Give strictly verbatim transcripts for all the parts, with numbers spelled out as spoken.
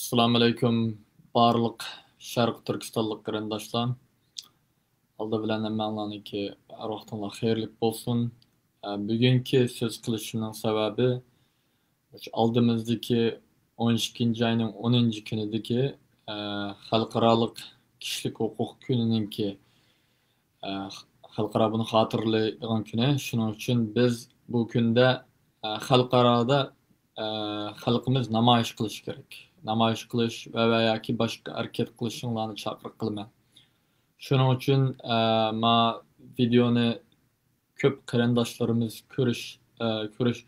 ئەسسالامۇئەلەيكۇم، بارلىق شەرقىي تۈركىستانلىق قېرىنداشلار. ئالدى بىلەن ھەممەڭلارنىڭكى ھەر ۋاقتىڭلار خەيرلىك بولسۇن. ئە، بۈگۈنكى سۆز قىلىشىمنىڭ سەۋەبى، مۇشۇ ئالدىمىزدىكى ئون ئىككىنچى ئاينىڭ ئونىنچى كۈنىدىكى، ئە، خەلقئارالىق كىشىلىك ھوقۇق كۈنىنىڭكى، ئە، خەلقئارا بۇنى خاتىرىلەيدىغان كۈنى. شۇنىڭ ئۈچۈن بىز بۇ كۈندە، ئە، خەلقئارادا، ئە، خەلقىمىز نامايىش قىلىشى كېرەك. نامايىش قىلىش ۋە، ۋە ياكى باشقا ھەرىكەت قىلىشىڭلارنى چاقىرىق قىلىمەن. شۇنىڭ ئۈچۈن، ئە، ما ۋىدېونى كۆپ قېرىنداشلىرىمىز كۆرۈش، ئە، كۆرۈش،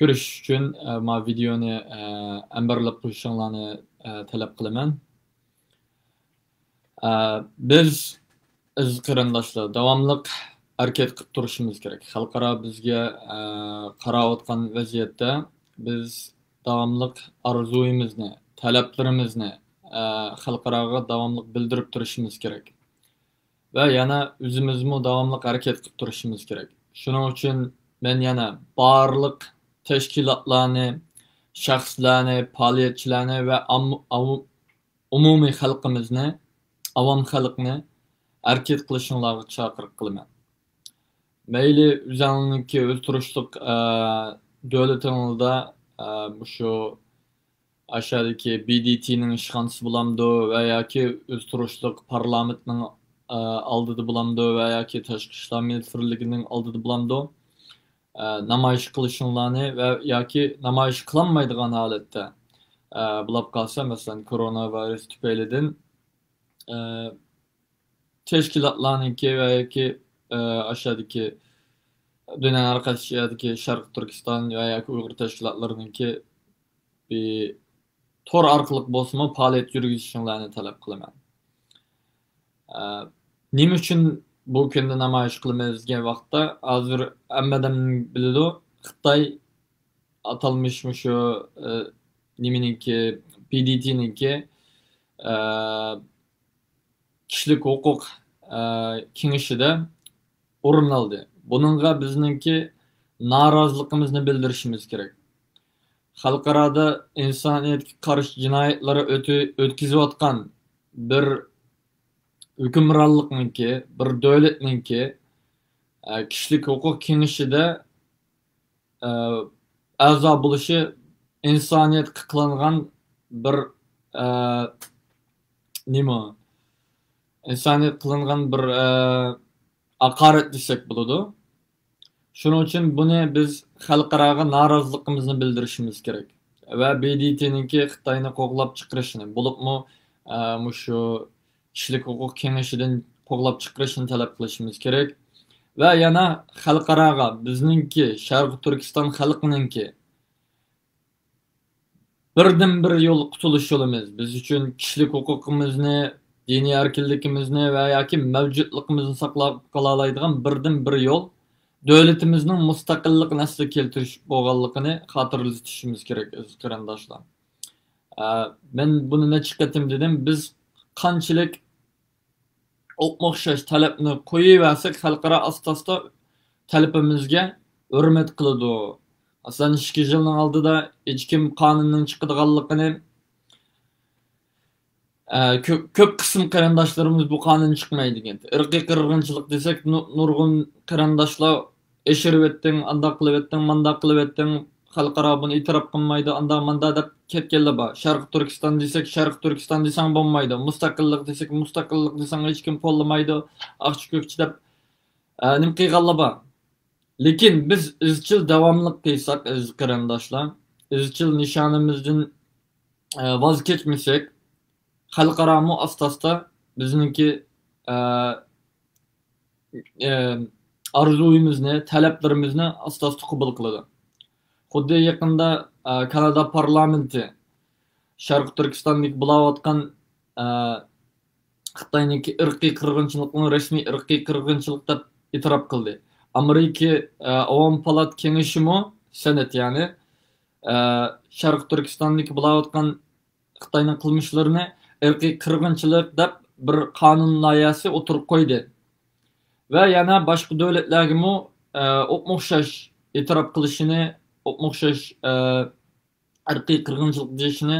كۆرۈش ئۈچۈن، ئە، ما ۋىدېونى، ئە، ئەمبەرلەپ قويۇشۇڭلارنى، ئە، تەلەپ قىلىمەن. ئە، بىز ئەزىز قېرىنداشلار، داۋاملىق ھەرىكەت قىلىپ تۇرۇشىمىز كېرەك. خەلقئارا بىزگە، ئە، قاراۋاتقان ۋەزىيەتتە بىز داۋاملىق ئارزۇيىمىزنى، تەلەپلىرىمىزنى، ئە، خەلقئاراغا داۋاملىق بىلدۈرۈپ تۇرۇشىمىز كېرەك. ۋە يەنە ئۆزىمىزمۇ داۋاملىق ھەرىكەت قىلىپ تۇرۇشىمىز كېرەك. شۇنىڭ ئۈچۈن مەن يەنە بارلىق تەشكىلاتلارنى، شەخسلەرنى، پائالىيەتچىلەرنى ۋە ئام-، ئاۋۇ-، ئومۇمىي خەلقىمىزنى، ئاۋام خەلقنى ھەرىكەت قىلىشىڭلارغا چاقىرىق قىلىمەن. مەيلى ئۆزۈڭنىڭكى ئۆز تۇرۇشلۇق، ئە، دۆلىتىڭلاردا، ئە، مۇشۇ ئاشۇدىكى بى دى تىنىڭ ئىشخانىسى بولامدۇ ۋە ياكى ئۆز تۇرۇشلۇق پارلامېنتنىڭ، ئە، ئالدىدا بولامدۇ ۋە ياكى تاشقى ئىشلار مىنىستىرلىكىنىڭ ئالدىدا بولامدۇ، ئە، نامايىش قىلىشىڭلارنى ۋە ياكى نامايىش قىلالمايدىغان ھالەتتە، ئە، بولۇپ قالسا، مەسىلەن، كورونا ۋىرۇس تۈپەيلىدىن، ئە، تەشكىلاتلارنىڭكى ۋە ياكى، ئە، ئاشۇدىكى دۇنيانىڭ ھەر قايسى يەردىكى شەرقىي تۈركىستان ۋە ياكى ئۇيغۇر تەشكىلاتلىرىنىڭكى بىر تور ئارقىلىق بولسىمۇ پائالىيەت يۈرگۈزۈشۈڭلارنى تەلەپ قىلىمەن. ئە، نېمە ئۈچۈن بۇ كۈندە نامايىش قىلىمىز دېگەن ۋاقىتتا، ھازىر ھەممە ئادەم بىلىدۇ، خىتاي ئاتالمىش مۇشۇ، ئە، نېمىنىڭكى، بى دى تىنىڭكى، ئە، كىشىلىك ھوقۇق، ئە، كېڭىشىدە ئورۇن ئالدى. بۇنىڭغا بىزنىڭكى نارازىلىقىمىزنى بىلدۈرۈشىمىز كېرەك. خەلقئارادا ئىنسانىيەتكە قارشى جىنايەتلەر ئۆتۈ-، ئۆتكۈزۈۋاتقان بىر ھۆكۈمرانلىقنىڭكى، بىر دۆلەتنىڭكى، ئە، كىشىلىك ھوقۇق كېڭىشىدە، ئە، ئەزا بولۇشى ئىنسانىيەتكە قىلىنغان بىر، ئە، نېمە؟ ئىنسانىيەتكە قىلىنغان بىر، ئە، ھاقارەت دېسەك بولىدۇ. شۇنىڭ ئۈچۈن بۇنى بىز خەلقئاراغا نارازىلىقىمىزنى بىلدۈرۈشىمىز كېرەك. ۋە بى دى تىنىڭكى خىتاينى قوغلاپ چىقىرىشىنى، بولۇپمۇ، ئە، مۇشۇ كىشىلىك ھوقۇق كېڭىشىدىن قوغلاپ چىقىرىشنى تەلەپ قىلىشىمىز كېرەك. ۋە يەنە خەلقئاراغا بىزنىڭكى شەرقىي تۈركىستان خەلقىنىڭكى بىردىنبىر يول، قۇتۇلۇش يولىمىز، بىز ئۈچۈن كىشىلىك ھوقۇقىمىزنى، دىنىي ئەركىنلىكىمىزنى ۋە ياكى مەۋجۇتلۇقىمىزنى ساقلاپ قالالايدىغان بىردىنبىر يول دۆلىتىمىزنىڭ مۇستەقىللىقىنى ئەسلىگە كەلتۈرۈش بولغانلىقىنى خاتىرىلىتىشىمىز كېرەك، ئەزىز قېرىنداشلار. ئە، مەن بۇنى نەچچە قېتىم دېدىم، بىز قانچىلىك ئوپمۇئوخشاش تەلەپنى قويۇۋەرسەك، خەلقئارا ئاستا-ئاستا تەلىپىمىزگە ھۆرمەت قىلىدۇ. مەسىلەن، ئىككى يىلنىڭ ئالدىدا ھېچكىم قانۇننىڭ چىقىدىغانلىقىنى، ئە، كۆپ، كۆپ قىسىم قېرىنداشلىرىمىز بۇ قانۇن چىقمايدۇ دېگەن. ئىرقىي قىرغىنچىلىق دېسەك، نۇ-، نۇرغۇن قېرىنداشلار ئېشۇرۇۋەتتىڭ، ئانداق قىلىۋەتتىڭ، مانداق قىلىۋەتتىڭ، خەلقئارا بۇنى ئېتىراپ قىلمايدۇ، ئانداق مانداق دەپ كەتكەنلەر بار. شەرقىي تۈركىستان دېسەك، شەرقىي تۈركىستان دېسەڭ بولمايدۇ، مۇستەقىللىق دېسەك، مۇستەقىللىق دېسەڭ ھېچكىم قوللىمايدۇ، ئاقچى كۆكچى دەپ، ئە، نېمە قىلغانلار بار. لېكىن بىز ئىزچىل داۋاملىق قىلساق، ئەزىز قېرىنداشلار، ئىزچىل نىشانىمىزدىن، ئە، ۋاز كەچمىسەك، خەلقئارامۇ ئاستا-ئاستا بىزنىڭكى، ئە، ئە، ئارزۇيىمىزنى، تەلەپلىرىمىزنى ئاستا-ئاستا قوبۇل قىلىدۇ. خۇددى يېقىندا، ئە، كانادا پارلامېنتى شەرقىي تۈركىستاندىكى بولاۋاتقان، ئە، خىتاينىڭكى ئىرقىي قىرغىنچىلىقىنى رەسمىي ئىرقىي قىرغىنچىلىق دەپ ئېتىراپ قىلدى. ئامېرىكا، ئە، ئاۋام پالات كېڭىشىمۇ، سېنات يەنى، ئە، شەرقىي تۈركىستاندىكى بولاۋاتقان خىتاينىڭ قىلمىشلىرىنى ئىرقىي قىرغىنچىلىق دەپ بىر قانۇن لايىھەسى ئوتتۇرىغا قويدى. ۋە يەنە باشقا دۆلەتلەرگىمۇ، ئە، ئوپمۇئوخشاش ئېتىراپ قىلىشىنى، ئوپمۇئوخشاش، ئە، ئىرقىي قىرغىنچىلىق دېيىشىنى،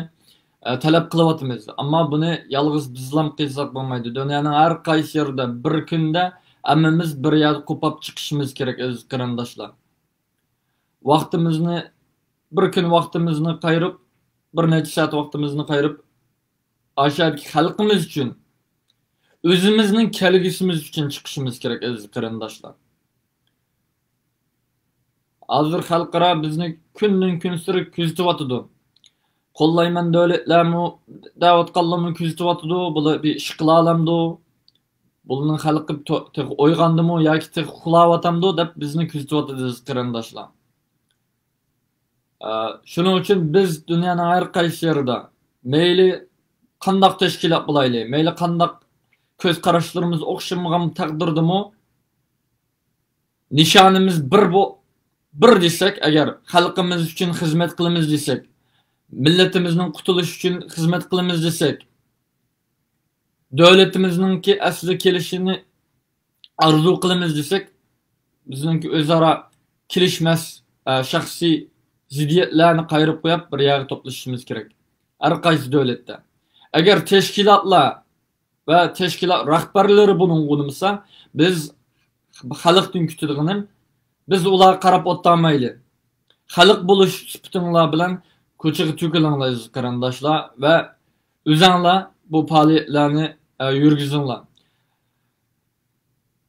ئە، تەلەپ قىلىۋاتىمىز. ئەمما بۇنى يالغۇز بىزلام قىلساق بولمايدۇ. دۇنيانىڭ ھەر قايسى يېرىدە بىر كۈندە ھەممىمىز بىر يەردە قوپاپ چىقىشىمىز كېرەك، ئەزىز قېرىنداشلار. ۋاقتىمىزنى، بىر كۈن ۋاقتىمىزنى قايرىپ، بىر نەچچە سائەت ۋاقتىمىزنى قايرىپ، ئاشۇ يەردىكى خەلقىمىز ئۈچۈن، ئۆزىمىزنىڭ كەلگۈسىمىز ئۈچۈن چىقىشىمىز كېرەك، ئەزىز قېرىنداشلار. ھازىر خەلقئارا بىزنى كۈندىن كۈنسېرى كۆزىتىۋاتىدۇ. قوللايمەن دۆلەتلەرمۇ دەۋاتقانلارمۇ كۆزىتىۋاتىدۇ. بۇلار بىر ئىش قىلالامدۇ؟ بۇلارنىڭ خەلقى تو-، تېخى ئويغاندىمۇ ياكى تېخى ئۇخلاۋاتامدۇ دەپ بىزنى كۆزىتىۋاتىدۇ، ئەزىز قېرىنداشلار. ئە، شۇنىڭ ئۈچۈن بىز دۇنيانىڭ ھەر قايسى يېرىدە، مەيلى قانداق تەشكىلات بولايلى، مەيلى قانداق كۆز قاراشلىرىمىز ئوخشىمىغان تەقدىردىمۇ، نىشانىمىز بىر بو-، بىر دېسەك، ئەگەر خەلقىمىز ئۈچۈن خىزمەت قىلىمىز دېسەك، مىللىتىمىزنىڭ قۇتۇلۇشى ئۈچۈن خىزمەت قىلىمىز دېسەك، دۆلىتىمىزنىڭكى ئەسلىگە كېلىشىنى ئارزۇ قىلىمىز دېسەك، بىزنىڭكى ئۆزئارا كېلىشمەس، ئە، شەخسىي زىددىيەتلەرنى قايرىپ قويۇپ، بىر يەرگە توپلىشىشىمىز كېرەك. ھەر قايسى دۆلەتتە. ئەگەر تەشكىلاتلار ۋە تەشكىلات رەھبەرلىرى بۇنىڭغا ئۇنىمىسا، بىز خەلقتىن كۈتىدىغىنىم، بىز ئۇلارغا قاراپ ئولتۇرمايلى. خەلق بولۇش سۈپىتىڭلار بىلەن كوچىغا تۆكۈلۈڭلار، ئەزىز قېرىنداشلار، ۋە ئۆزەڭلار بۇ پائالىيەتلەرنى، ئە، يۈرگۈزۈڭلار.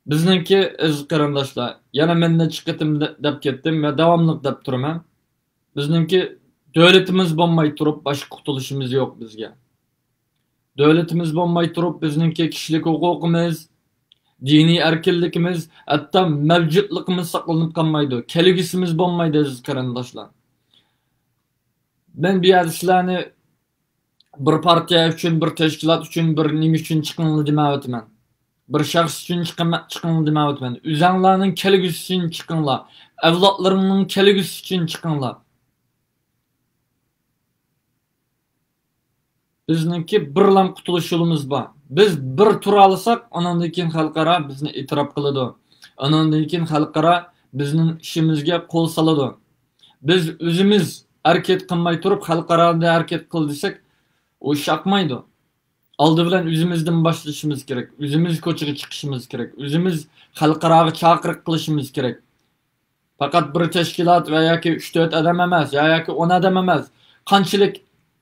بىزنىڭكى، ئەزىز قېرىنداشلار، يەنە مەن نەچچە قېتىم دە-، دەپ كەتتىم ۋە داۋاملىق دەپ تۇرىمەن. بىزنىڭكى دۆلىتىمىز بولماي تۇرۇپ باشقا قۇتۇلۇشىمىز يوق بىزگە. دۆلىتىمىز بولماي تۇرۇپ بىزنىڭكى كىشىلىك ھوقۇقىمىز، دىنىي ئەركىنلىكىمىز، ھەتتا مەۋجۇتلۇقىمىز ساقلىنىپ قالمايدۇ. كەلگۈسىمىز بولمايدۇ، ئەزىز قېرىنداشلار. مەن بۇ يەردە سىلەرنى بىر پارتىيە ئۈچۈن، بىر تەشكىلات ئۈچۈن، بىر نېمە ئۈچۈن چىقىڭلار دېمەيۋاتىمەن. بىر شەخس ئۈچۈن چىقىمە-، چىقىڭلار دېمەيۋاتىمەن. ئۆزەڭلارنىڭ كەلگۈسى ئۈچۈن چىقىڭلار. ئەۋلادلىرىڭنىڭ كەلگۈسى ئۈچۈن چىقىڭلار. بىزنىڭكى بىرلام قۇتۇلۇش يولىمىز بار. بىز بىر تۇرالىساق، ئاناندىن كېيىن خەلقئارا بىزنى ئېتىراپ قىلىدۇ. ئاناندىن كېيىن خەلقئارا بىزنىڭ ئىشىمىزگە قول سالىدۇ. بىز ئۆزىمىز ھەرىكەت قىلماي تۇرۇپ، خەلقئارادا ھەرىكەت قىل دېسەك، ئۇ ئىش ئاقمايدۇ. ئالدى بىلەن ئۆزىمىزدىن باشلىشىمىز كېرەك. ئۆزىمىز كوچىغا چىقىشىمىز كېرەك. ئۆزىمىز خەلقئاراغا چاقىرىق قىلىشىمىز كېرەك. پەقەت بىر تەشكىلات ۋە ياكى ئۈچ تۆت ئادەم ئەمەس، يا ياكى ئون ئادەم ئەمەس. قانچىلىك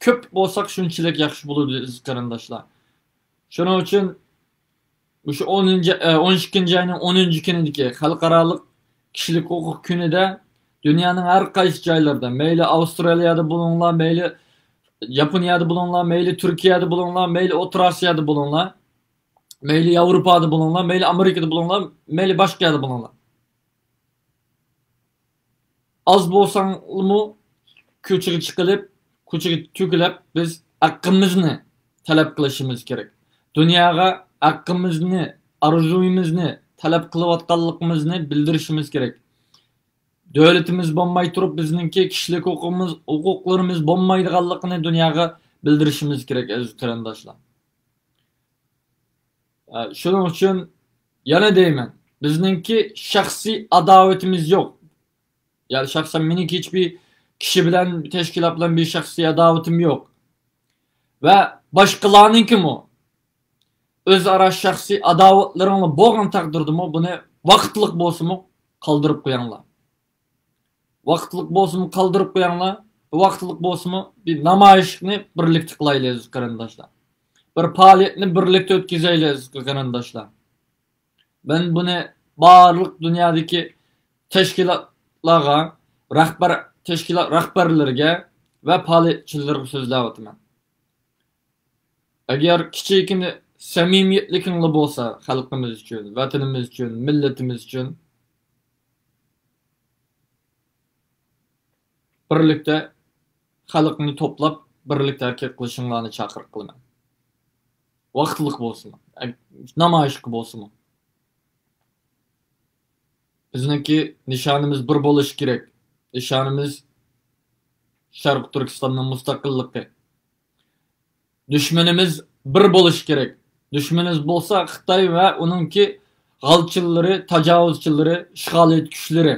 كۆپ بولساق، شۇنچىلىك ياخشى بولىدۇ، ئەزىز قېرىنداشلار. شۇنىڭ ئۈچۈن مۇشۇ ئونىنچى، ئە، ئون ئىككىنچى ئاينىڭ ئونىنچى كۈنىدىكى خەلقئارالىق كىشىلىك ھوقۇق كۈنىدە دۇنيانىڭ ھەر قايسى جايلىرىدا، مەيلى ئاۋسترالىيەدە بولۇڭلار، مەيلى ياپونىيەدە بولۇڭلار، مەيلى تۈركىيەدە بولۇڭلار، مەيلى ئوتتۇرا ئاسىيادا بولۇڭلار، مەيلى ياۋروپادا بولۇڭلار، مەيلى ئامېرىكىدا بولۇڭلار، مەيلى باشقا يەردە بولۇڭلار. ئاز بولساڭلارمۇ كوچىغا چىقىلىپ، كوچىغا تۆكۈلۈپ، بىز ھەققىمىزنى تەلەپ قىلىشىمىز كېرەك. دۇنياغا ھەققىمىزنى، ئارزۇيىمىزنى تەلەپ قىلىۋاتقانلىقىمىزنى بىلدۈرۈشىمىز كېرەك. دۆلىتىمىز بولماي تۇرۇپ، بىزنىڭكى كىشىلىك ھوقۇقىمىز، ھوقۇقلىرىمىز بولمايدىغانلىقىنى دۇنياغا بىلدۈرۈشىمىز كېرەك، ئەزىز قېرىنداشلار. ئە، شۇنىڭ ئۈچۈن يەنە دەيمەن، بىزنىڭكى شەخسىي ئاداۋىتىمىز يوق. يەنى شەخسەن مېنىڭكى ھېچبىر كىشى بىلەن، تەشكىلات بىلەن بىر شەخسىي ئاداۋىتىم يوق. ۋە باشقىلارنىڭكىمۇ ئۆزئارا شەخسىي ئاداۋەتلىرىڭلار بولغان تەقدىردىمۇ بۇنى ۋاقىتلىق بولسىمۇ قالدۇرۇپ قويۇڭلار. ۋاقىتلىق بولسىمۇ قالدۇرۇپ قويۇڭلار. ۋاقىتلىق بولسىمۇ بىر نامايىشنى بىرلىكتە قىلايلى، ئەزىز قېرىنداشلار. بىر پائالىيەتنى بىرلىكتە ئۆتكۈزەيلى، ئەزىز قېرىنداشلار. مەن بۇنى بارلىق دۇنيادىكى تەشكىلاتلارغا، رەھبەر، تەشكىلات رەھبەرلىرىگە ۋە پائالىيەتچىلىرىگە سۆزلەۋاتىمەن. ئەگەر كىچىككىنە سەمىمىيەتلىكىڭلار بولسا خەلقىمىز ئۈچۈن، ۋەتىنىمىز ئۈچۈن، مىللىتىمىز ئۈچۈن، بىرلىكتە خەلقنى توپلاپ، بىرلىكتە ھەرىكەت قىلىشىڭلارنى چاقىرىق قىلىمەن. ۋاقىتلىق بولسىمۇ، نامايىشقا بولسىمۇ. بىزنىڭكى نىشانىمىز بىر بولۇشى كېرەك. نىشانىمىز شەرقىي تۈركىستاننىڭ مۇستەقىللىقى. دۈشمىنىمىز بىر بولۇشى كېرەك. دۈشمىنىمىز بولسا خىتاي ۋە ئۇنىڭكى غالچىلىرى، تاجاۋۇزچىلىرى، ئىشغالىيەت كۈچلىرى.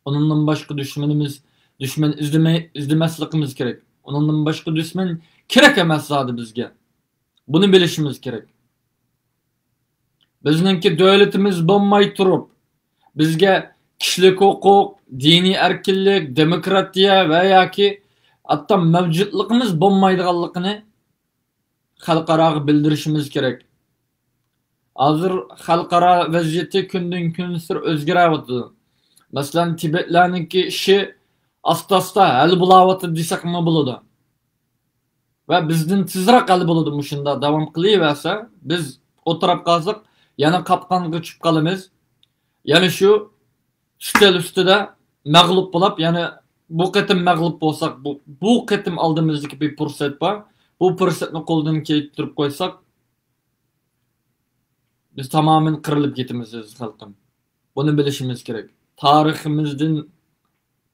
ئۇنىڭدىن باشقا دۈشمىنىمىز، دۈشمەن ئىزدىمەي-، ئىزدىمەسلىكىمىز كېرەك. ئۇنىڭدىن باشقا دۈشمەن كېرەك ئەمەس زادى بىزگە. بۇنى بىلىشىمىز كېرەك. بىزنىڭكى دۆلىتىمىز بولماي تۇرۇپ، بىزگە كىشىلىك ھوقۇق، دىنىي ئەركىنلىك، دېموكراتىيە ۋە ياكى ھەتتا مەۋجۇتلۇقىمىز بولمايدىغانلىقىنى خەلقئاراغا بىلدۈرۈشىمىز كېرەك. ھازىر خەلقئارا ۋەزىيىتى كۈندىن كۈنسېرى ئۆزگىرەۋاتىدۇ. مەسىلەن، تىبەتلەرنىڭكى ئىشى ئاستا-ئاستا ھەل بولاۋاتىدۇ دېسەكمۇ بولىدۇ. ۋە بىزدىن تېزراق ھەل بولىدۇ، مۇشۇنداق داۋام قىلىۋەرسە. بىز ئولتۇرۇپ قالساق، يەنە قاپقانغا چۈشۈپ قالىمىز. يەنە شۇ ئۈستەل ئۈستىدە مەغلۇپ بولاپ، يەنە بۇ قېتىم مەغلۇپ بولساق، بۇ، بۇ قېتىم ئالدىمىزدىكى بىر پۇرسەت بار. بۇ پۇرسەتنى قولدىن كېتتۈرۈپ قويساق، بىز تامامەن قىرىلىپ كېتىمىز، ئەزىز خەلقىم. بۇنى بىلىشىمىز كېرەك. تارىخىمىزدىن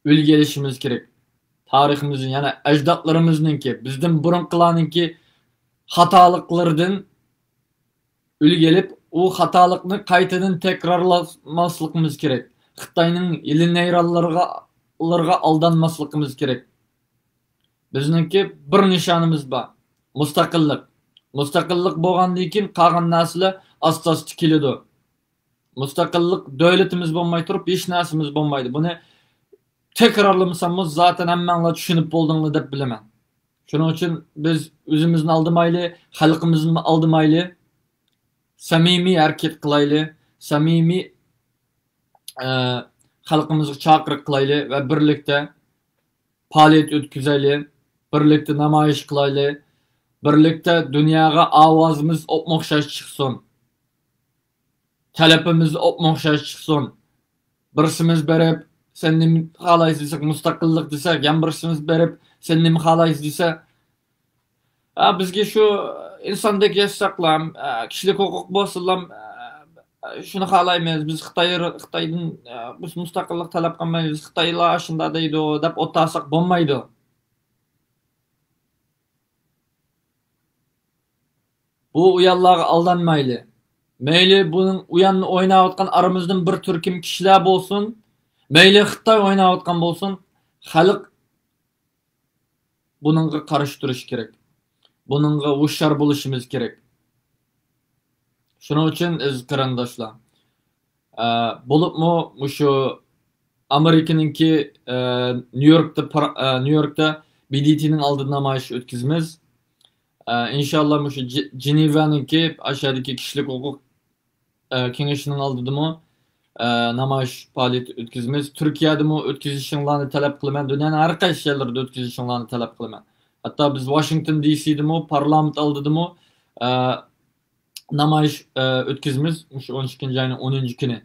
ئۈلگە ئېلىشىمىز كېرەك. تارىخىمىزدىن، يەنى ئەجدادلىرىمىزنىڭكى، بىزدىن بۇرۇنقىلارنىڭكى خاتالىقلىرىدىن ئۈلگە ئېلىپ، ئۇ خاتالىقنى قايتىدىن تەكرارلىماسلىقىمىز كېرەك. خىتاينىڭ ھىيلە نەيرانلىرىغا، لىرىغا ئالدانماسلىقىمىز كېرەك. بىزنىڭكى بىر نىشانىمىز بار. مۇستەقىللىق. مۇستەقىللىق بولغاندىن كېيىن قالغان نەرسىلەر ئاستا-ئاستا كېلىدۇ. مۇستەقىللىق، دۆلىتىمىز بولماي تۇرۇپ ھېچ نەرسىمىز بولمايدۇ. بۇنى تەكرارلىمىساممۇ زاتەن ھەممەڭلار چۈشىنىپ بولدۇڭلار دەپ بىلىمەن. شۇنىڭ ئۈچۈن بىز ئۆزىمىزنى ئالدىمايلى، خەلقىمىزنىمۇ ئالدىمايلى. سەمىمىي ھەرىكەت قىلايلى، سەمىمىي، ئە، خەلقىمىزغا چاقىرىق قىلايلى ۋە بىرلىكتە پائالىيەت ئۆتكۈزەيلى، بىرلىكتە نامايىش قىلايلى، بىرلىكتە دۇنياغا ئاۋازىمىز ئوپمۇئوخشاش چىقسۇن. تەلىپىمىز ئوپمۇئوخشاش چىقسۇن. بىرسىمىز بېرىپ، «سەن نېمە خالايسىز؟» دېسەك، «مۇستەقىللىق» دېسەك، يەنە بىرسىمىز بېرىپ، «سەن نېمە خالايسىز؟» دېسە، «ھە، بىزگە شۇ ئىنساندەك ياشىساقلا، ھە، كىشىلىك ھوقۇق بولسىلا، ھە، شۇنى خالايمىز، بىز خىتاي، خىتايدىن، ھە، بىز مۇستەقىللىق تەلەپ قىلمايمىز، خىتايلار شۇنداق دەيدۇ» دەپ ئولتۇرساق بولمايدۇ. بۇ ئۇيانلارغا ئالدانمايلى. مەيلى بۇنىڭ ئۇياننى ئويناۋاتقان ئارىمىزدىن بىر تۈركۈم كىشىلەر بولسۇن، مەيلى خىتاي ئويناۋاتقان بولسۇن، خەلق بۇنىڭغا قارشى تۇرۇشى كېرەك. بۇنىڭغا ھوشيار بولۇشىمىز كېرەك. شۇنىڭ ئۈچۈن، ئەزىز قېرىنداشلار، ئە، بولۇپمۇ مۇشۇ ئامېرىكىنىڭكى، ئە، نيۇ يوركتا پار-، ئە، نيۇ يوركتا بى دى تىنىڭ ئالدىدا نامايىش ئۆتكۈزىمىز. ئە، ئىنشاللا مۇشۇ جى-، جېنېۋانىڭكى ئاشۇ يەردىكى كىشىلىك ھوقۇق، ئە، كېڭىشىنىڭ ئالدىدىمۇ، ئە، نامايىش پائالىيىتى ئۆتكۈزىمىز. تۈركىيەدىمۇ ئۆتكۈزۈشۈڭلارنى تەلەپ قىلىمەن. دۇنيانىڭ ھەر قايسى يەرلىرىدە ئۆتكۈزۈشۈڭلارنى تەلەپ قىلىمەن. ھەتتا بىز ۋاشىنگتون دى سىدىمۇ، پارلامېنت ئالدىدىمۇ، ئە، نامايىش، ئە، ئۆتكۈزىمىز مۇشۇ ئون ئىككىنچى ئاينىڭ ئونىنچى كۈنى.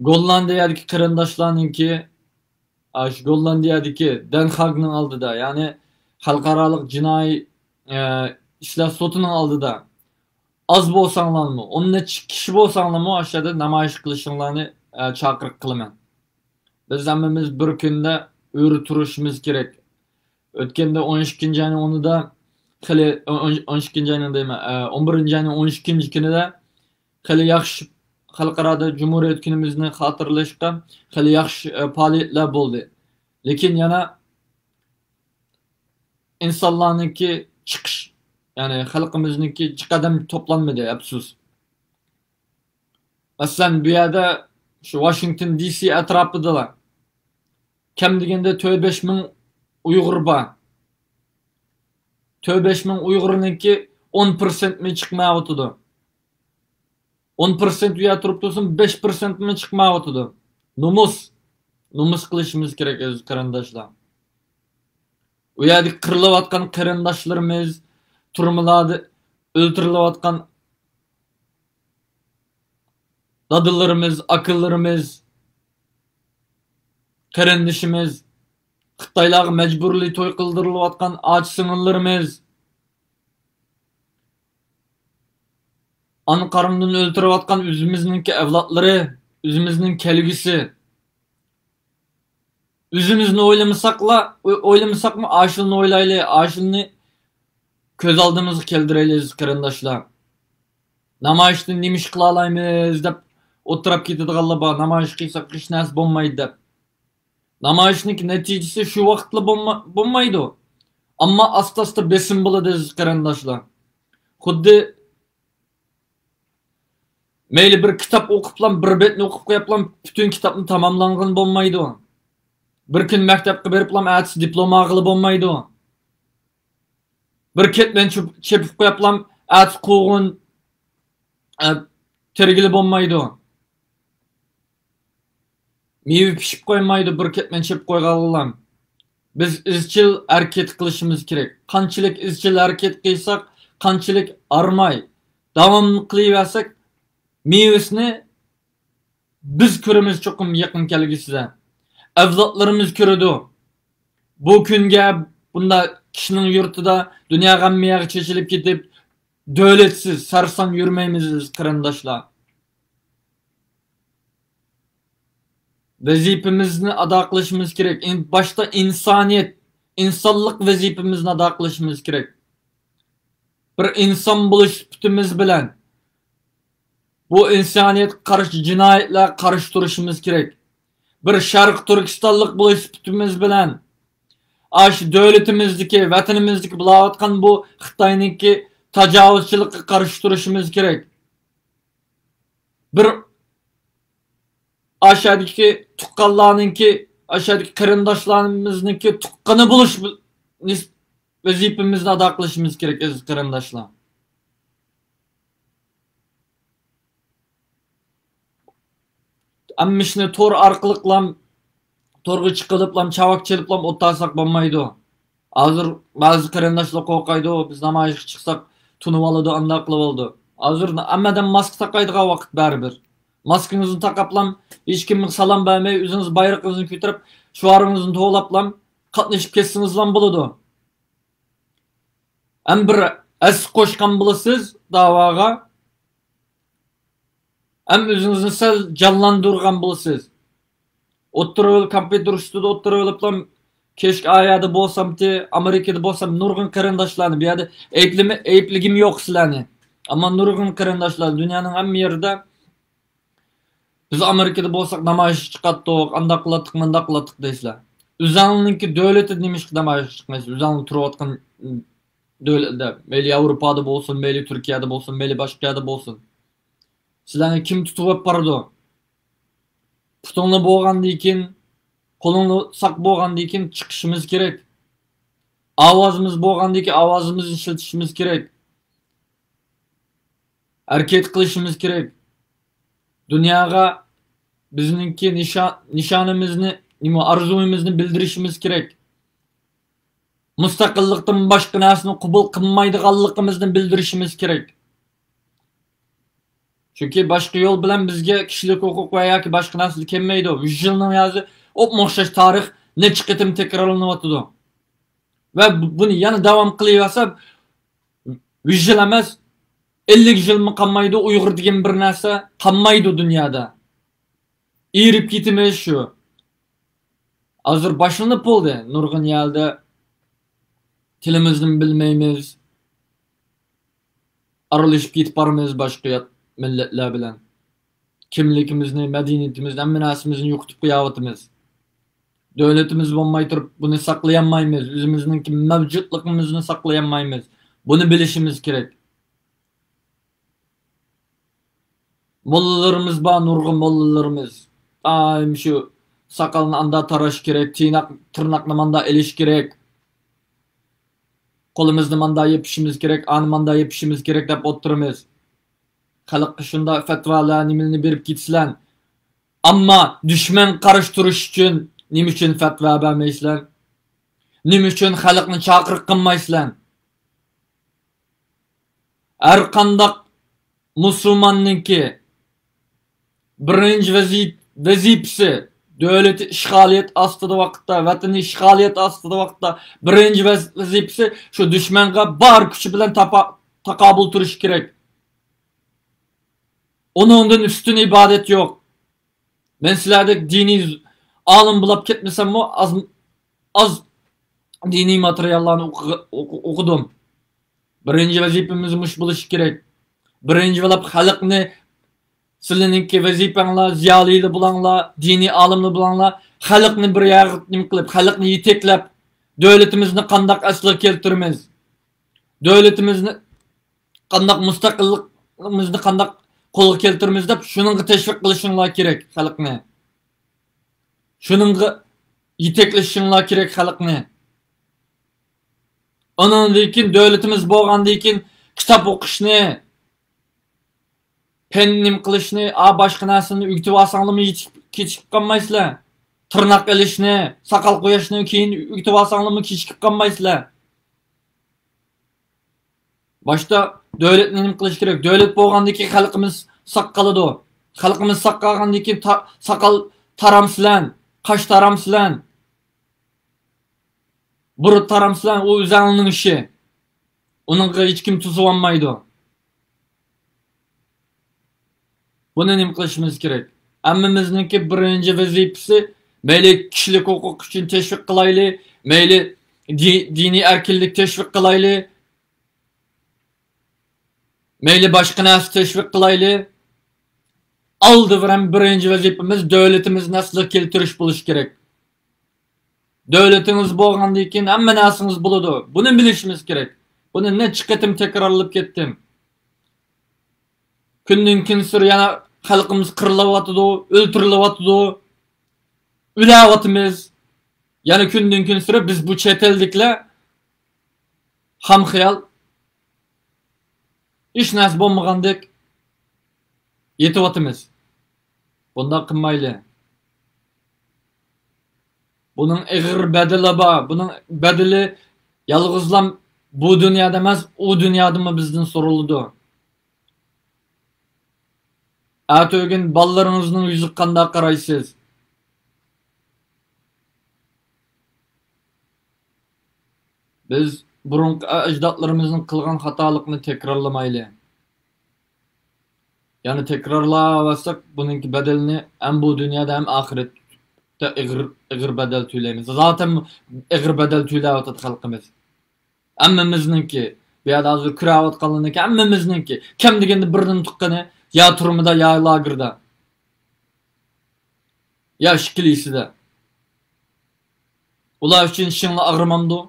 گوللاندىيەدىكى قېرىنداشلارنىڭكى، ئاشۇ گوللاندىيەدىكى دەن خاگنىڭ ئالدىدا، يەنى خەلقئارالىق جىنايى، ئە، ئىشلار سوتىنىڭ ئالدىدا ئاز بولساڭلارمۇ، ئون نەچچە كىشى بولساڭلارمۇ، ئاشۇ يەردە نامايىش قىلىشىڭلارنى، ئە، چاقىرىق قىلىمەن. بىز ھەممىمىز بىر كۈندە ئۆرە تۇرۇشىمىز كېرەك. ئۆتكەندە ئون ئىككىنچى ئاينىڭ ئونىدا خېلى، ئون، ئون ئىككىنچى ئاينىڭ دەيمەن، ئە، ئون بىرىنچى ئاينىڭ ئون ئىككىنچى كۈنىدە خېلى ياخشى خەلقئارادا جۇمھۇرىيەت كۈنىمىزنى خاتىرىلەشكە خېلى ياخشى، ئە، پائالىيەتلەر بولدى. لېكىن يەنە ئىنسانلارنىڭكى چىقىش، يەنى خەلقىمىزنىڭكى جىق ئادەم توپلانمىدى، ئەپسۇس. مەسىلەن، بۇ يەردە شۇ ۋاشىنگتون دى سى ئەتراپىدىلا كەم دېگەندە تۆت بەش مىڭ ئۇيغۇر بار. تۆت بەش مىڭ ئۇيغۇرنىڭكى ئون پىرسەنتمۇ چىقمايۋاتىدۇ. ئون پىرسەنت ئۇ يەردە تۇرۇپ تۇرسۇن، بەش پىرسەنتمۇ چىقمايۋاتىدۇ. نومۇس. نومۇس قىلىشىمىز كېرەك، ئەزىز قېرىنداشلار. ئۇ يەردە قىرىلىۋاتقان قېرىنداشلىرىمىز، تۈرمىلەردە ئۆلتۈرۈلۈۋاتقان دادىلىرىمىز، ئاكىلىرىمىز، قېرىندىشىمىز، خىتايلارغا مەجبۇرىي توي قىلدۇرۇلۇۋاتقان ئاچا سىڭىللىرىمىز، ئانا قارنىدىن ئۆلتۈرۈۋاتقان ئۆزىمىزنىڭكى ئەۋلادلىرى، ئۆزىمىزنىڭ كەلگۈسى. ئۆزىمىزنى ئويلىمىساقلا، ئوي-، ئويلىمىساقمۇ، ئاشۇلىنى ئويلايلى، ئاشۇلىنى كۆز ئالدىمىزغا كەلتۈرەيلى، ئەزىز قېرىنداشلار. نامايىشتا نېمە ئىش قىلالايمىز دەپ ئولتۇرۇپ كېتىدىغانلار بار، نامايىش قىلساق ھېچ نەرسە بولمايدۇ دەپ. نامايىشنىڭ نەتىجىسى شۇ ۋاقىتلا بولما-، بولمايدۇ. ئەمما ئاستا-ئاستا بېسىم بولىدۇ، ئەزىز قېرىنداشلار. خۇددى مەيلى بىر كىتاب ئوقۇپلا، بىر بەتنى ئوقۇپ قويۇپلا، پۈتۈن كىتابنى تاماملانغىلى بولمايدۇ. بىر كۈن مەكتەپكە بېرىپلا، ئەتىسى دىپلوم ئالغىلى بولمايدۇ. بىر كەتمەن چۆپ-، چېپىپ قويۇپلا، ئەتىسى قوغۇن، ئە، تېرىگىلى بولمايدۇ. مېۋە پىشىپ قويمايدۇ بىر كەتمەن چېپىپ قويغانلام. بىز ئىزچىل ھەرىكەت قىلىشىمىز كېرەك. قانچىلىك ئىزچىل ھەرىكەت قىلساق، قانچىلىك ھارماي، داۋاملىق قىلىۋەرسەك، مېۋىسىنى بىز كۆرىمىز چوقۇم يېقىن كەلگۈسىدە. ئەۋلادلىرىمىز كۆرىدۇ. بۇ كۈنگە بۇنداق كىشىنىڭ يۇرتىدا، دۇنياغا ھەممە يەرگە چېچىلىپ كېتىپ، دۆلەتسىز، سەرسان يۈرمەيمىز، ئەزىز قېرىنداشلار. ۋەزىپىمىزنى ئادا قىلىشىمىز كېرەك. ئىن-، باشتا ئىنسانىيەت، ئىنسانلىق ۋەزىپىمىزنى ئادا قىلىشىمىز كېرەك. بىر ئىنسان بولۇش سۈپىتىمىز بىلەن بۇ ئىنسانىيەتكە قارشى جىنايەتلەرگە قارشى تۇرۇشىمىز كېرەك. بىر شەرقىي تۈركىستانلىق بولۇش سۈپىتىمىز بىلەن ئاشۇ دۆلىتىمىزدىكى، ۋەتىنىمىزدىكى بولاۋاتقان بۇ خىتاينىڭكى تاجاۋۇزچىلىققا قارشى تۇرۇشىمىز كېرەك. بىر ئاشۇدىكى تۇغقانلارنىڭكى، ئاشۇدىكى قېرىنداشلىرىمىزنىڭكى تۇغقىنى بولۇش نىس-، ۋەزىپىمىزنى ئادا قىلىشىمىز كېرەك، ئەزىز قېرىنداشلار. ھەممە ئىشنى تور ئارقىلىقلام، تورغا چىقىلىپلام، چاۋاك چېلىپلام ئولتۇرساق بولمايدۇ. ھازىر بەزى قېرىنداشلار قورقايدۇ، بىز نامايىشقا چىقساق تونۇۋالىدۇ، ئانداق قىلىۋالىدۇ. ھازىر ھەممە ئادەم ماسكا تاقايدىغان ۋاقىت بەرىبىر. ماسكىڭىزنى تاقاپلام، ھېچكىمگە سالام بەرمەي، ئۆزىڭىز بايرىقىڭىزنى كۆتۈرۈپ، شوئارىڭىزنى توۋلاپلام، قاتنىشىپ كەتسىڭىزلام بولىدۇ. ھەم بىر ھەسسە قوشقان بولىسىز داۋاغا، ھەم ئۆزىڭىزنى سەل جانلاندۇرغان بولىسىز. ئوتتۇرا يول، كومپيۇتېر ئۈستىدە ئولتۇرۇۋېلىپلا، كەچكە ئايەردە بولسامتى، ئامېرىكىدا بولسام، نۇرغۇن قېرىنداشلارنى بۇ يەردە ئەيىبلىمە-، ئەيىبلىگۈم يوق سىلەرنى. ئەمما نۇرغۇن قېرىنداشلار دۇنيانىڭ ھەممە يېرىدە، بىز ئامېرىكىدا بولساق نامايىشقا چىقاتتۇق، ئانداق قىلاتتۇق، مۇنداق قىلاتتۇق دەيسىلەر. ئۆزۈڭلارنىڭكى دۆلىتىدە نېمىشقا نامايىشقا چىقمايسىز؟ ئۆزۈڭلار تۇرۇۋاتقان دۆلەتلەر، مەيلى ياۋروپادا بولسۇن، مەيلى تۈركىيەدە بولسۇن، مەيلى باشقا يەردە بولسۇن. سىلەرنى كىم تۇتۇۋېلىپ بارىدۇ؟ پۇتۇڭلار بولغاندىن كېيىن، قولۇڭلار ساق بولغاندىن كېيىن چىقىشىمىز كېرەك. ئاۋازىمىز بولغاندىن كېيىن ئاۋازىمىزنى ئىشلىتىشىمىز كېرەك. ھەرىكەت قىلىشىمىز كېرەك. دۇنياغا بىزنىڭكى نىشا-، نىشانىمىزنى، نېمە، ئارزۇيىمىزنى بىلدۈرۈشىمىز كېرەك. مۇستەقىللىقتىن باشقا نەرسىنى قوبۇل قىلمايدىغانلىقىمىزنى بىلدۈرۈشىمىز كېرەك. چۈنكى باشقا يول بىلەن بىزگە كىشىلىك ھوقۇق ۋە ياكى باشقا نەرسە كەلمەيدۇ. يۈز يىلنىڭ يازى ئوپمۇ ئوخشاش تارىخ نەچچە قېتىم تەكرارلىنىۋاتىدۇ. ۋە بۇ-، بۇنى يەنە داۋام قىلىۋەرسە، يۈز يىل ئەمەس، ئەللىك يىلمۇ قالمايدۇ، ئۇيغۇر دېگەن بىر نەرسە قالمايدۇ دۇنيادا. ئېرىپ كېتىمىز شۇ. ھازىر باشلىنىپ بولدى. نۇرغۇن يەردە تىلىمىزنى بىلمەيمىز. ئارىلىشىپ كېتىپ بارىمىز باشقا يات مىللەتلەر بىلەن. كىملىكىمىزنى، مەدەنىيىتىمىزنى، ھەممە نەرسىمىزنى يوقىتىپ قويۇۋاتىمىز. دۆلىتىمىز بولماي تۇرۇپ بۇنى ساقلىيالمايمىز. ئۆزىمىزنىڭكى مەۋجۇتلۇقىمىزنى ساقلىيالمايمىز. بۇنى بىلىشىمىز كېرەك. موللىلىرىمىز بار، نۇرغۇن موللىلىرىمىز. دائىم شۇ ساقالنى ئاندا تاراش كېرەك، تىرناق، تىرناقنى ماندا ئېلىش كېرەك. قولىمىزنى ماندا يېپىشىمىز كېرەك، ئانى ماندا يېپىشىمىز كېرەك دەپ ئولتۇرىمىز. خەلققە شۇنداق پەتۋالار، نېمىلەرنى بېرىپ كېتىسىلەر. ئەمما دۈشمەنگە قارشى تۇرۇش ئۈچۈن نېمە ئۈچۈن پەتۋا بەرمەيسىلەر؟ نېمە ئۈچۈن خەلقنى چاقىرىق قىلمايسىلەر؟ ھەر قانداق مۇسۇلماننىڭكى بىرىنچى ۋەزىپ-، ۋەزىپىسى، دۆلىتى ئىشغالىيەت ئاستىدا ۋاقىتتا، ۋەتىنى ئىشغالىيەت ئاستىدا ۋاقىتتا بىرىنچى ۋەز-، ۋەزىپىسى شۇ دۈشمەنگە بار كۈچى بىلەن تاپا-، تاقابىل تۇرۇش كېرەك. ئۇنىڭدىن ئۈستۈن ئىبادەت يوق. مەن سىلەردەك دىنىي ئالىم بولاپ كەتمىسەممۇ، ئاز، ئاز دىنىي ماتېرىياللارنى ئوقۇ-، ئوقۇ-، ئوقۇدۇم. بىرىنچى ۋەزىپىمىز مۇشۇ بولۇشى كېرەك. بىرىنچى بولۇپ خەلقنى، سىلىنىڭكى ۋەزىپەڭلار، زىيالىيلار بولاڭلار، دىنىي ئالىملار بولاڭلار، خەلقنى بىر يەرگە نېمە قىلىپ، خەلقنى يېتەكلەپ، دۆلىتىمىزنى قانداق ئەسلىگە كەلتۈرىمىز، دۆلىتىمىزنى قانداق، مۇستەقىللىقىمىزنى قانداق قولغا كەلتۈرىمىز دەپ، شۇنىڭغا تەشۋىق قىلىشىڭلار كېرەك خەلقنى. شۇنىڭغا يېتەكلىشىڭلار كېرەك خەلقنى. ئۇنىڭدىن كېيىن، دۆلىتىمىز بولغاندىن كېيىن، كىتاب ئوقۇشنى، پەن نېمە قىلىشنى، ئا، باشقا نەرسىنى ئۆگىتىۋالساڭلارمۇ يېتىشىپ، كېچىكىپ قالمايسىلەر. تىرناق ئېلىشنى، ساقال قويۇشنى كېيىن ئۆگىتىۋالساڭلارمۇ كېچىكىپ قالمايسىلەر. باشتا دۆلەتنى نېمە قىلىش كېرەك؟ دۆلەت بولغاندىن كېيىن خەلقىمىز ساق قالىدۇ. خەلقىمىز ساق قالغاندىن كېيىن تا-، ساقال تارامسىلەن، قاش تارامسىلەن، بۇرۇت تارامسىلەن، ئۇ ئۆزەڭلارنىڭ ئىشى. ئۇنىڭغا ھېچكىم توسۇۋالمايدۇ. بۇنى نېمە قىلىشىمىز كېرەك؟ ھەممىمىزنىڭكى بىرىنچى ۋەزىپىسى، مەيلى كىشىلىك ھوقۇق ئۈچۈن تەشۋىق قىلايلى، مەيلى دى-، دىنىي ئەركىنلىك تەشۋىق قىلايلى، مەيلى باشقا نەرسە تەشۋىق قىلايلى. ئالدى بىلەن بىرىنچى ۋەزىپىمىز دۆلىتىمىزنى ئەسلىگە كەلتۈرۈش بولۇشى كېرەك. دۆلىتىڭىز بولغاندىن كېيىن ھەممە نەرسىڭىز بولىدۇ. بۇنى بىلىشىمىز كېرەك. بۇنى نەچچە قېتىم تەكرارلاپ كەتتىم. كۈندىن كۈنسېرى يەنە خەلقىمىز قىرىلىۋاتىدۇ، ئۆلتۈرۈلۈۋاتىدۇ، ئۆلۈۋاتىمىز. يەنە كۈندىن كۈنسېرى بىز بۇ چەت ئەللىكلەر خام خىيال، ھېچ نەرسە بولمىغاندەك يېتىۋاتىمىز. بۇنداق قىلمايلى. بۇنىڭ ئېغىر بەدىلى بار. بۇنىڭ بەدىلى يالغۇزلا بۇ دۇنيادا ئەمەس، ئۇ دۇنيادىمۇ بىزدىن سورىلىدۇ. ئەتىگۈن بالىلىرىڭىزنىڭ يۈزىگە قانداق قارايسىز؟ بىز بۇرۇنقى ئەجدادلىرىمىزنىڭ قىلغان خاتالىقىنى تەكرارلىمايلى. يەنە تەكرارلاۋاتساق، بۇنىڭكى بەدىلىنى ھەم بۇ دۇنيادا، ھەم ئاخىرەتتە ئېغىر، ئېغىر بەدەل تۆلەيمىز. زاتەن ئېغىر بەدەل تۆلەۋاتىدۇ خەلقىمىز. ھەممىمىزنىڭكى، بۇ يەردە ھازىر كۆرۈۋاتقانلارنىڭكى، ھەممىمىزنىڭكى كەم دېگەندە بىرىنى تۇغقىنى يا تۈرمىدە، يا لاگېردا، يا ئىككىلىسىدە. ئۇلار ئۈچۈن چىشىڭلار ئاغرىمامدۇ؟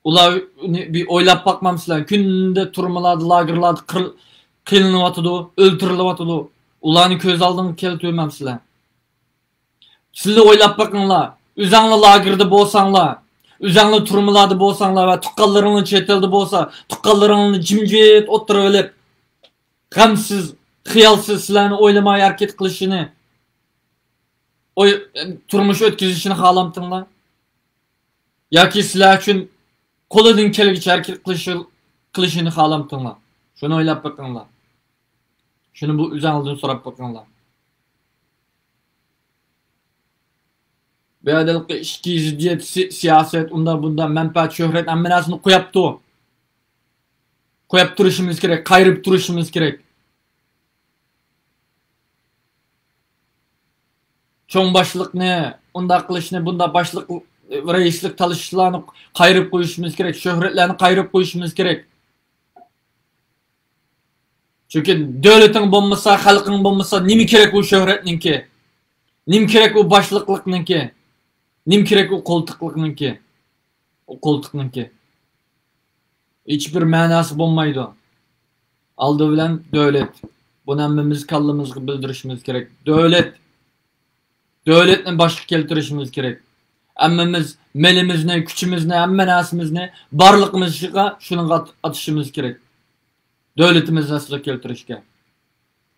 ئۇلارنى بىر ئويلاپ باقمامسىلەر؟ كۈندە تۈرمىلەردە، لاگېرلاردا قىر-، قىينىلىۋاتىدۇ، ئۆلتۈرۈلۈۋاتىدۇ. ئۇلارنى كۆز ئالدىڭغا كەلتۈرمەمسىلەر؟ سىلەر ئويلاپ بېقىڭلار، ئۆزەڭلار لاگېردا بولساڭلار، ئۆزەڭلار تۈرمىلەردە بولساڭلار ۋە تۇغقانلىرىڭلار چەت ئەلدە بولسا، تۇغقانلىرىڭلارنى جىمجىت ئولتۇرۇۋېلىپ، غەمسىز، خىيالسىز، سىلەرنى ئويلىماي ھەرىكەت قىلىشىنى، ئوي-، تۇرمۇش ئۆتكۈزۈشىنى خالامتىڭلار؟ ياكى سىلەر ئۈچۈن قولىدىن كەلگۈچە ھەرىكەت قىلىشى-، قىلىشىنى خالامتىڭلار؟ شۇنى ئويلاپ بېقىڭلار. شۇنى بۇ ئۆزەڭلاردىن سوراپ بېقىڭلار. بۇ يەردىكى ئىچكى زىددىيەت، سى-، سىياسەت، ئۇنداق بۇنداق مەنپەئەت، شۆھرەت، ھەممە نەرسىنى قويۇپتۇ. قويۇپ تۇرۇشىمىز كېرەك، قايرىپ تۇرۇشىمىز كېرەك. چوڭ باشلىقنى، ئۇنداق قىلىشنى، بۇنداق باشلىق، رەئىسلىك تالىشىشلارنى قايرىپ قويۇشىمىز كېرەك، شۆھرەتلەرنى قايرىپ قويۇشىمىز كېرەك. چۈنكى دۆلىتىڭ بولمىسا، خەلقىڭ بولمىسا، نېمە كېرەك ئۇ شۆھرەتنىڭكى؟ نېمە كېرەك ئۇ باشلىقلىقنىڭكى؟ نېمە كېرەك ئۇ قولتۇقلۇقنىڭكى؟ ئۇ قولتۇقنىڭكى ھېچبىر مەناسى بولمايدۇ. ئالدى بىلەن دۆلەت. بۇنى ھەممىمىز كاللىمىزغا بىلدۈرۈشىمىز كېرەك. دۆلەت. دۆلەتنى باشقا كەلتۈرۈشىمىز كېرەك. ھەممىمىز مېلىمىزنى، كۈچىمىزنى، ھەممە نەرسىمىزنى، بارلىقىمىزغا شۇنىڭغا ئات-، ئاتىشىمىز كېرەك. دۆلىتىمىزنى ئەسلىگە كەلتۈرۈشكە.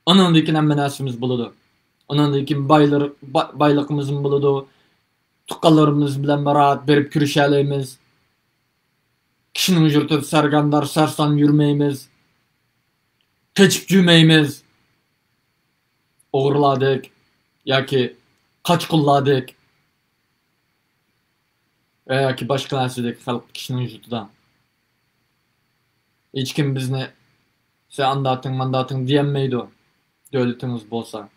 ئۇنىڭدىن كېيىن ھەممە نەرسىمىز بولىدۇ. ئۇنىڭدىن كېيىن بايلىر-، با-، بايلىقىمىزمۇ بولىدۇ. تۇغقانلىرىمىز بىلەن راھەت بېرىپ كۆرۈشەلەيمىز. كىشىنىڭ يۇرتىدا سەرگەردان، سەرسان يۈرمەيمىز. قېچىپ جۈمەيمىز. ئوغرىلاردەك ياكى قاچقۇنلاردەك ۋە ياكى باشقا نەرسىدەك خەلق كىشىنىڭ يۇرتىدا. ھېچكىم بىزنى، سەن ئانداتىڭ، مانداتىڭ دېيەلمەيدۇ، دۆلىتىڭىز بولسا.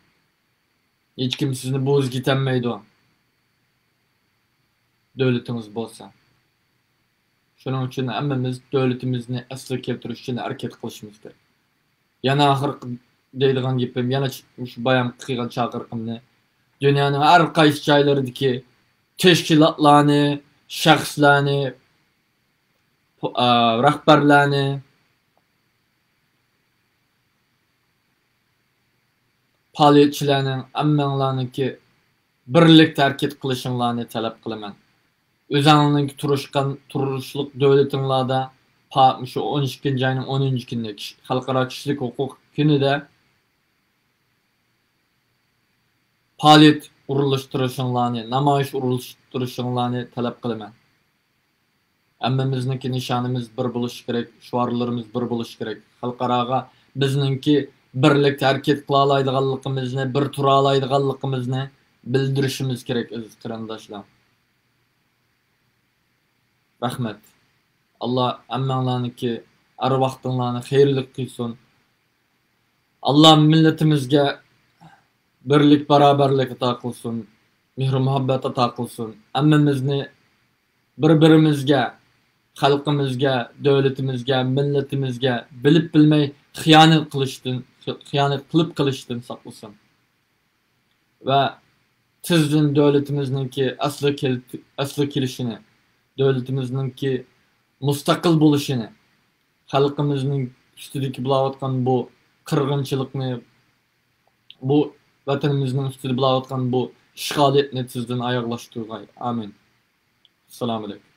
ھېچكىم سىزنى بوزىتەلمەيدۇ، دۆلىتىڭىز بولسا. شۇنىڭ ئۈچۈن ھەممىمىز دۆلىتىمىزنى ئەسلىگە كەلتۈرۈش ئۈچۈن ھەرىكەت قىلىشىمىز كېرەك. يەنە ئاخىرقى دەيدىغان گېپىم، يەنە مۇشۇ بايام قىلغان چاقىرىقىمنى، دۇنيانىڭ ھەر قايسى جايلىرىدىكى تەشكىلاتلارنى، شەخسلەرنى، پو-، ئا، رەھبەرلەرنى، پائالىيەتچىلەرنىڭ ھەممەڭلارنىڭكى بىرلىكتە ھەرىكەت قىلىشىڭلارنى تەلەپ قىلىمەن. ئۆزەڭلارنىڭكى تۇرۇشقان، تۇرۇشلۇق دۆلىتىڭلاردا پا-، مۇشۇ ئون ئىككىنچى ئاينىڭ ئونىنچى كۈنىدە كىش-، خەلقئارا كىشىلىك ھوقۇق كۈنىدە پائالىيەت ئورۇنلاشتۇرۇشۇڭلارنى، نامايىش ئورۇنلاشتۇرۇشۇڭلارنى تەلەپ قىلىمەن. ھەممىمىزنىڭكى نىشانىمىز بىر بولۇشى كېرەك، شوئارلىرىمىز بىر بولۇشى كېرەك. خەلقئاراغا بىزنىڭكى بىرلىكتە ھەرىكەت قىلالايدىغانلىقىمىزنى، بىر تۇرالايدىغانلىقىمىزنى بىلدۈرۈشىمىز كېرەك، ئەزىز قېرىنداشلار. رەھمەت. ئاللا ھەممەڭلارنىڭكى ھەر ۋاقتىڭلارنى خەيرلىك قىلسۇن. ئاللا مىللىتىمىزگە بىرلىك، باراۋەرلىك ئاتا قىلسۇن، مېھرى مۇھەببەت ئاتا قىلسۇن. ھەممىمىزنى بىر-بىرىمىزگە، خەلقىمىزگە، دۆلىتىمىزگە، مىللىتىمىزگە بىلىپ بىلمەي خىيانەت قىلىشتىن، خىيانەت قىلىپ قېلىشتىن ساقلىسۇن. ۋە تېزدىن دۆلىتىمىزنىڭكى ئەسلىگە كېل-، ئەسلىگە كېلىشىنى، دۆلىتىمىزنىڭكى مۇستەقىل بولۇشىنى، خەلقىمىزنىڭ ئۈستىدىكى بولاۋاتقان بۇ قىرغىنچىلىقنى، بۇ ۋەتىنىمىزنىڭ ئۈستىدە بولاۋاتقان بۇ ئىشغالىيەتنى تېزدىن ئاياغلاشتۇرغاي. ئامىن. ئەسسالامۇئەلەيكۇم.